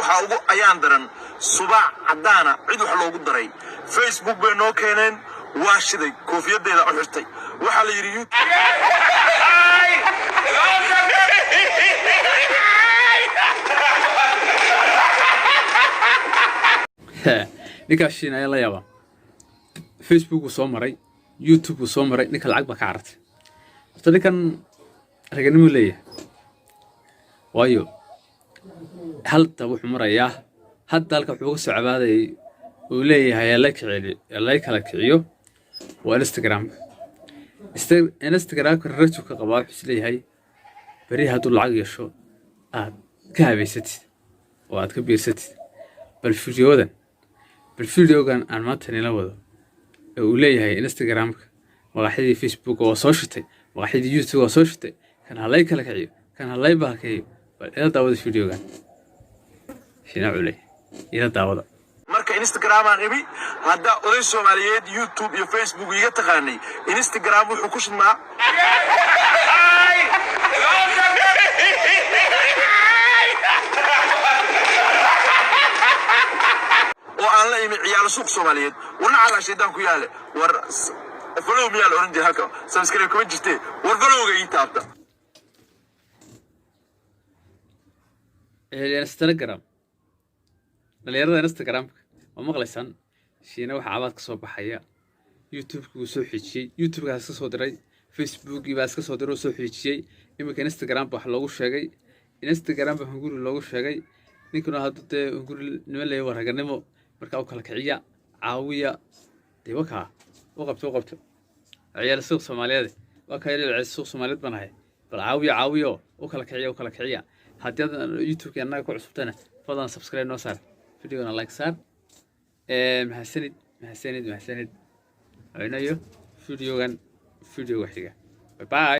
Waxaa ugu ayaan daran subaac caddaana cid wax loogu daray. Facebook bay noo keeneen, waa shiday, koofiyadeeda u xirtay. Waxaa la yidhi YouTube. Ninkaas Shiina ayaa la yaabaa. Facebook uu soo maray, YouTube uu soo maray, ninka lacag baa ka carartay. Horta ninkan raganimuu leeyahay, waayo halta wuxuu marayaa hadda, halka wuxuu uga soo cabaadayay uu leeyahay la kiciliyo, la kala kiciyo, waa Instagram. Instagramka raju ka qabaa, wuxuu isleeyahay beri hadduu lacag yeesho aad ka habaysatid oo aad ka biirsatid. Bal videogan aan maanta nila wado ee uu leeyahay Instagramka maqaaxidii Facebook waa soo shitay, maqaaxidii YouTube waa soo shitay, kan halay kala kiciyo, kan halay baakeeyo. Bal ila daawada videogan Shiina Culey, ila daawada. Marka Instagramaan imi hadda, oday Soomaaliyeed YouTube iyo Facebook iga taqaanay, Instagram wuxuu ku shidmaa. Oo aan la imi ciyaalo suuq Soomaaliyeed, warna calaa shaydaan ku yaale. War follow miyaa la oran jiray halka? Subscribe kama jirtee, war followga ii taabta. Instagram, dhalinyarada Instagramka ma maqlaysaan? Shiina waxaa cabaad ka soo baxaya YouTube-ki wuu soo xijiyey, YouTube-kaas iska soo diray, Facebookii baa iska soo diray oo soo xijiyey. Iminka Instagram ba wax loogu sheegay, Instagram ba hunguri loogu sheegay. Ninkuna hadduu dee hunguri nimo leeyahay, waa raganimo. Markaa u kala kiciya, caawiya dee, wakaa u qabto, u qabto ciyaal suuq Soomaaliyeed. Waa kaa ciyaal suuq Soomaaliyeed baan ahay. Bal caawiya, caawiyo, u kala kiciya, u kala kiciya. Haddii aad YouTube-ka annaga ku cusubtana, fadlan subscribe noo saar, videogana like saar. Mahadsanid, mahadsanid, mahadsanid. Inayo videogan videoga xiga. Bye bye.